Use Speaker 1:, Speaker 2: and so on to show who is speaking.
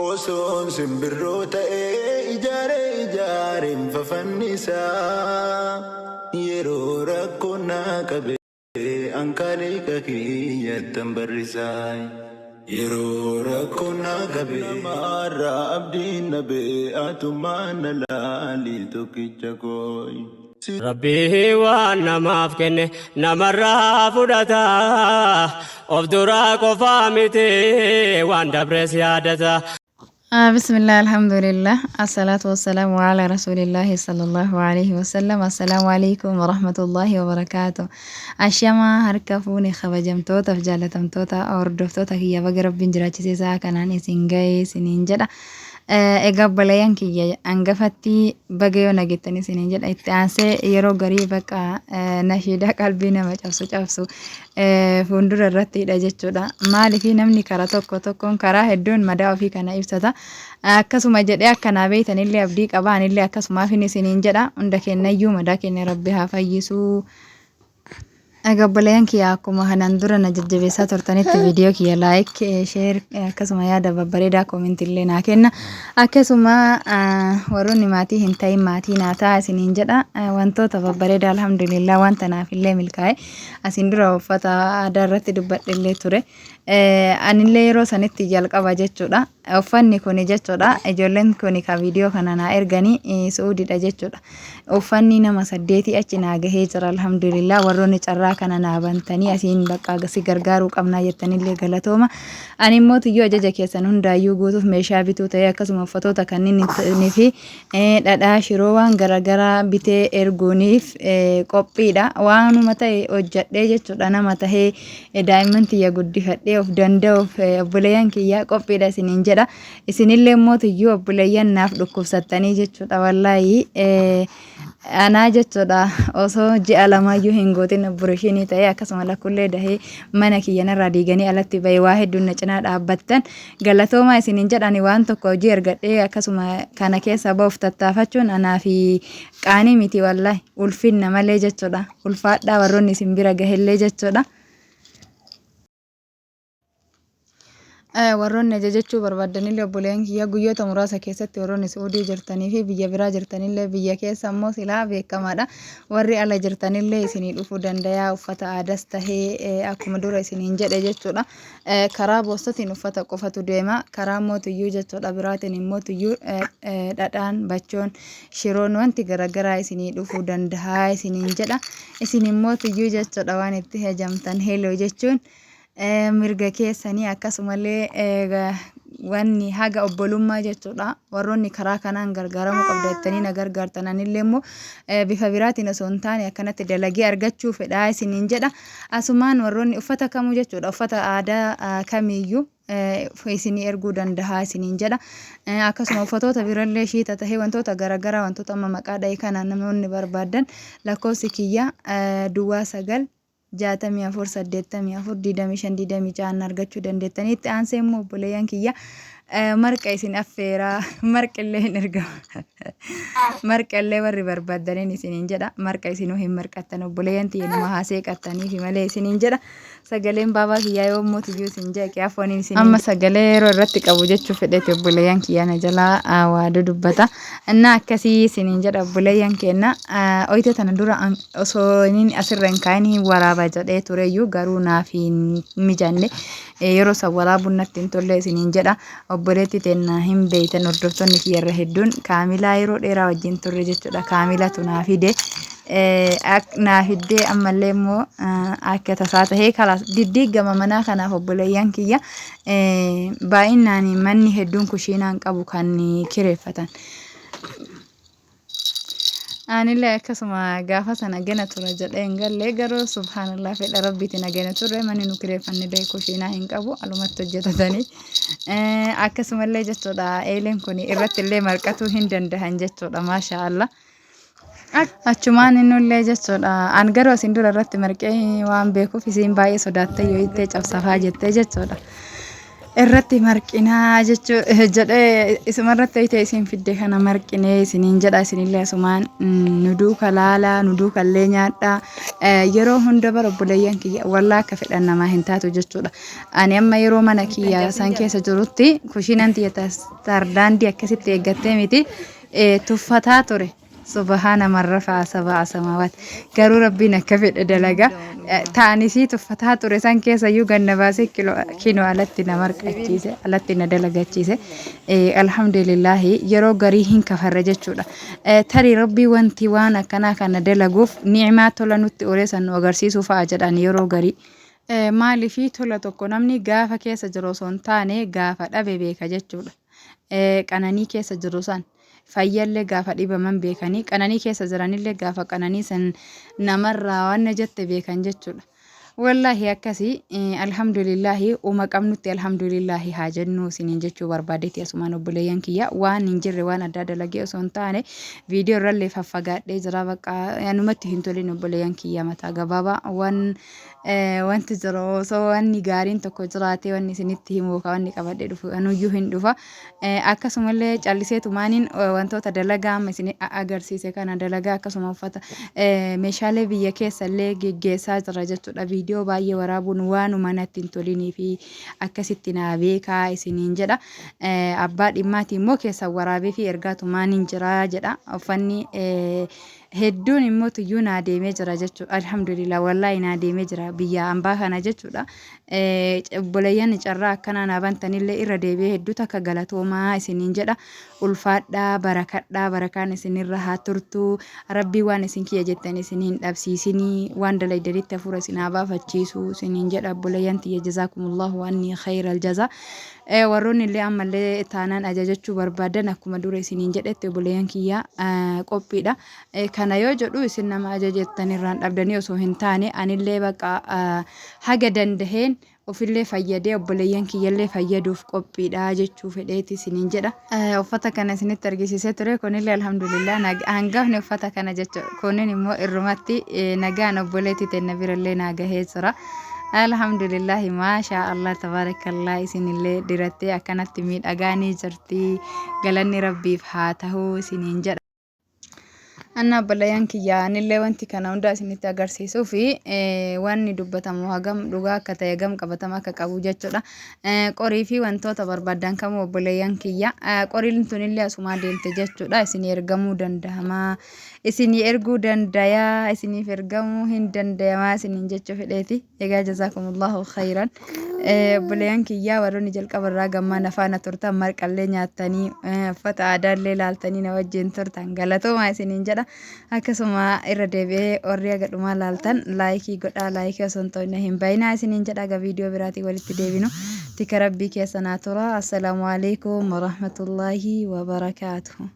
Speaker 1: Osoon simbirroo ta'ee ijaaree ijaareen fafannisa. Yeroo rakkoon na qabe ankaaliqa kiyyattan barrisa. Yeroo rakkoon na qabe namaarraa abdiin dhabe atummaan na laali tokkicha kooyi.
Speaker 2: Rabbii waan namaaf kenne namarraa fudhata. Of duraa qofaa miti waan dabres yaadata.
Speaker 3: بسم الله، الحمد لله، الصلاة والسلام على رسول الله صلى الله عليه وسلم. السلام عليكم ورحمة الله وبركاته. Ashamaa, harka fuune, kabajamtootaaf jaalatamtoota hordoftoota kiyya, baga Rabbiin jiraachisee isaa kanaan isin ga'ee isiniin jedha. Egaa obboleeyyan kiyya, hangafatti baga yoo nageettan isiniin jedha. Itti aansee yeroo garii bakka nashiidaa qalbii nama cabsu cabsu fuuldura irrattidha jechuudha. Maaliif namni karaa tokko tokkoon karaa hedduun madaa ofii kana ibsata. Akkasuma jedhee akkanaa beeytanillee abdii qaba. Anillee akkasumaaf isiniin jedha. Hunda kennayyuu madaa keenya Rabbi haa fayyisuu. Egaa obboleeyyan kiyya, akkuma kanaan dura na jajjabeessaa turtanitti viidiyoo kiyya like, share, akkasuma yaada babbareedaa comment illee naa kenna. Akkasuma warroonni maatii hin ta'in maatii naa ta'a isiniin jedha. Wantoota babbareedaa, alhamdulillah, wanta naaf illee milkaa'e asiin dura uffata aadaa irratti dubbadhe illee ture. Anillee yeroo sanitti jalqaba jechuudha. Uffanni kuni jechuudha. Ijoolleen kuni ka viidiyoo kana naa erganii Su'uudidha jechuudha. Uffanni nama saddeetii achi naa gahee jira, alhamdulillah. Warroonni carraa kana naa bantanii asiin bakka si gargaaruu qabnaa jettanillee galatooma. Ani immoo tiyyoo ajaja keessan hundaayyuu guutuuf meeshaa bituu ta'ee, akkasuma uffatoota kanneen fi dhadhaa, shiroo, waan garaagaraa bitee erguuniif qophiidha. Waanuma ta'e hojjadhee jechuudha, nama tahee daa'imman tiyya guddifadhee of danda'uuf obboleeyyan kiyya qophiidha isiniin jedha. Isinillee immoo tiyyuu obboleeyyan naaf dhukkubsattanii jechuudha, wallaahi anaa jechuudha, osoo ji'a lamaayyuu hin guutin operation ta'ee, akkasuma lakkullee dahee mana kiyya narraa diiganii alatti bahee, waa hedduun na cinaa dhaabbattan, galatoomaa isiniin jedhani. Waan tokko hojii argadhee akkasuma kana keessa ba'uuf tattaafachuun anaa fi qaanii miti, wallaahi ulfinna malee jechuudha. Ulfaadhaa warroonni isin bira gahellee jechuudha. Warroonni ajajachuu barbaadanillee, obboleeyyan kiyya, guyyoota muraasa keessatti warroonni Suudii jirtanii fi biyya biraa jirtanillee, biyya keessa immoo silaa beekamaadha. Warri ala jirtanillee isinii dhufuu danda'a. Uffata aadaas tahee akkuma dura isiniin jedhe jechuudha. Karaa boostotiin uffata qofatu deema. Karaa mootiyyuu jechuudha biraatiin immoo tiyyuu dhadhaan, bachoon, shiroon, wanti garaagaraa isinii dhufuu danda'a isiniin jedha. Isin immoo tiyyuu jechuudha waan itti hajamtan heloo jechuun mirga keessanii, akkasumallee wanni haga obbolummaa jechuudha. Warroonni karaa kanaan gargaaramuu qabda jettanii na gargaartan, anillee immoo bifa biraatiin osoo hin taane akkanatti dalagee argachuu fedhaa isiniin jedha. Asumaan warroonni uffata kamuu jechuudha, uffata aadaa kamiiyyuu isinii erguu danda'a isiniin jedha. Akkasuma uffatoota birallee shiita tahee, wantoota garaagaraa, wantoota amma maqaa dha'e kana namoonni barbaadan, lakkoofsi kiyya 09 64 84 25 26 argachuu dandeettanii. Itti aansee immoo, obboleeyyan kiyya, marqa isin affeeraa, marqa illee hin ergama, marqa illee warri barbaaddaniin isiniin jedha. Marqa isinuu hin marqattan, obboleeyyan tiyya, numa haasee qattaniifi malee isiniin jedha. Sagaleen baabaa kiyyaa yoo mootiyyuu isin jeeqe afwaniin isin amma sagalee yeroo irratti qabu jechuu fedheeti, obboleeyyan kiyya, na jalaa waa dudubbata. Innaa akkasii isiniin jedha, obboleeyyan keenna. Oyitee tana dura osoo inni asirra hin kaa'in hin waraaba jedhee tureyyuu, garuu naaf hin mijanne. Yeroo san waraabuun natti hin tolle isiniin jedha. Obboleetti teenna hin beeytan, hordoftoonni kiyya irra hedduun, Kaamilaa yeroo dheeraa wajjin turre jechuudha. Kaamilatu naa fide. Naa fiddee ammallee immoo akka tasaa tahee kalaas diddiigama manaa. Kanaaf obboleeyyan kiyya, baay'inaan manni hedduun kushiinaan qabu kan kireeffatan. Anillee akkasuma gaafa sana gana tura jedhee hin galle, garuu subhaanallah, fedha Rabbiitiin gana turre. Manni nu kireeffanne illee kushiinaa hin qabu, alumatti hojjetatanii. Akkasumallee jechuudha, eeleen kun irratti illee marqatuu hin dandahan jechuudha, maasha Allah. Achumaan innullee jechuudha. An garuu asin dura irratti marqee waan beekuuf isiin baay'ee sodaattee yoo ittee cabsafaa jettee jechuudha. Irratti marqinaa jechuu jedhee isuma irratti wayita isin fidde kana marqinee isiniin jedha. Isinillee asumaan nu duuka laalaa, nu duuka illee nyaadhaa. Yeroo hunda bara obboleeyyan kiyya wallaa akka fedhan namaa hin taatu jechuudha. Ani amma yeroo mana kiyya san keessa jirutti kushiinaan tiyya tardaandii akkasitti eeggattee miti tuffataa ture. Subahana man rafa'a sab'a samaawaat. Garuu Rabbiin akka fedhe dalaga. Ta'anisii tuffataa ture san keessa iyyuu ganna baasee kinoo alatti na marqachiise, alatti na dalagachiise. Alhamdulillahi yeroo garii hin kafarre jechuudha. Tarii Rabbii wanti waan akkanaa kana dalaguuf ni'imaa tola nutti olee san nu agarsiisuu fa'a jedhan yeroo garii. Maaliifii tola tokko namni gaafa keessa jiru osoo hin taane gaafa dhabe beeka jechuudha. Qananii keessa jiru san. Fayyallee gaafa dhibaman beekanii, qananii keessa jiranillee gaafa qananii san namarraa waan jette beekan jechuudha. Wallaahi akkasii, alhamdulillaahi uma qabnutti alhamdulillaahi haa jennu isiniin jechuu barbaadeeti. Asumaan obboleeyyan kiyya, waan hin jirre waan addaa dalagee osoo hin taane viidiyoo irrallee faffagaadhee jira. Bakka anumatti hin tolin obboleeyyan kiyya, mataa gabaabaa waan wanti jiru osoo wanni gaariin tokko jiraatee wanni isinitti himu yookaan wanni qabadhee dhufu anuyyuu hin dhufa. Akkasumallee calliseetumaaniin wantoota dalagaa amma isin agarsiise kana dalagaa, akkasuma uffata, meeshaalee biyya keessa illee geggeessaa jira jechuudha. Viidiyoo baay'ee waraabuun waanuma natti hin tolinii fi akkasitti naa beekaa isiniin jedha. Abbaa dhimmaati immoo keessan waraabee fi ergaatumaaniin jira jedha. Uffanni hedduun immoo tuyyuu naa deemee jira jechuudha. Alhamdulillah, wallaahi naa deemee jira biyya ambaa kana jechuudha. Obboleeyyan carraa akkanaa naa bantanillee irra deebi'ee hedduu takka galatoomaa isiniin jedha. Ulfaadhaa, barakadhaa, barakaan isinirra haa turtu. Rabbii waan isin kiyya jettan isin hin dhabsiisinii, waan dalaydanitti hafuura isin haa baafachiisu isiniin jedha obboleeyyan tiyya. Jazaakumullahu anni khayral jazaa. Warroonni illee ammallee taanaan ajajachuu barbaadan, akkuma dura isiniin jedhetti obboleeyyan kiyya, qophiidha. Kana yoo jedhu isin nama ajajettan irraan dhabdanii osoo hin taane, anillee baqa haga dandaheen ofillee fayyadee obboleeyyan kiyyallee fayyaduuf qophiidha jechuu fedheeti isiniin jedha. Uffata kana isinitti argisiisee ture. Kunillee alhamdulillah hangafni uffata kana jechuudha. Kunin immoo irrumatti nagaan obboleetti tenna birallee naa gahee jira. Alhamdulillahi, maashaa Allah, tabaarakallah, isinillee dirattee akkanatti miidhagaa ni jirti. Galanni Rabbiif haa ta'u isiniin jedha. Anna obboleeyyan kiyya, anillee wanti kana hunda isinitti agarsiisuu fi wanni dubbatamu hagam dhugaa akka ta'e, hagam qabatama akka qabu jechuudha. Qorii fi wantoota barbaadan kamuu obboleeyyan kiyya, qoriin tunillee asumaa deemte jechuudha. Isinii ergamuu danda'ama. Isinii erguu dandayaa, isiniif ergamuu hin dandayamaa isiniin jechuu fedheeti. Egaa jazaakumullahu khayran. Obboleeyyan kiyyaa, warroonni jalqaba irraa gammaa na faana turtan, marqallee nyaattanii, uffata aadaallee laaltanii na wajjin turtan, galatoomaa isiniin jedha. Akkasuma irra deebi'ee warri haga dhumaa laaltan like godhaa, like osoo hin ta'in hin bayinaa isiniin jedha. Aga viidiyoo biraatiin walitti deebinu tika rabbii keessa naa tura. Assalaamu alaikum warahmatullaahi wabarakaatuhu.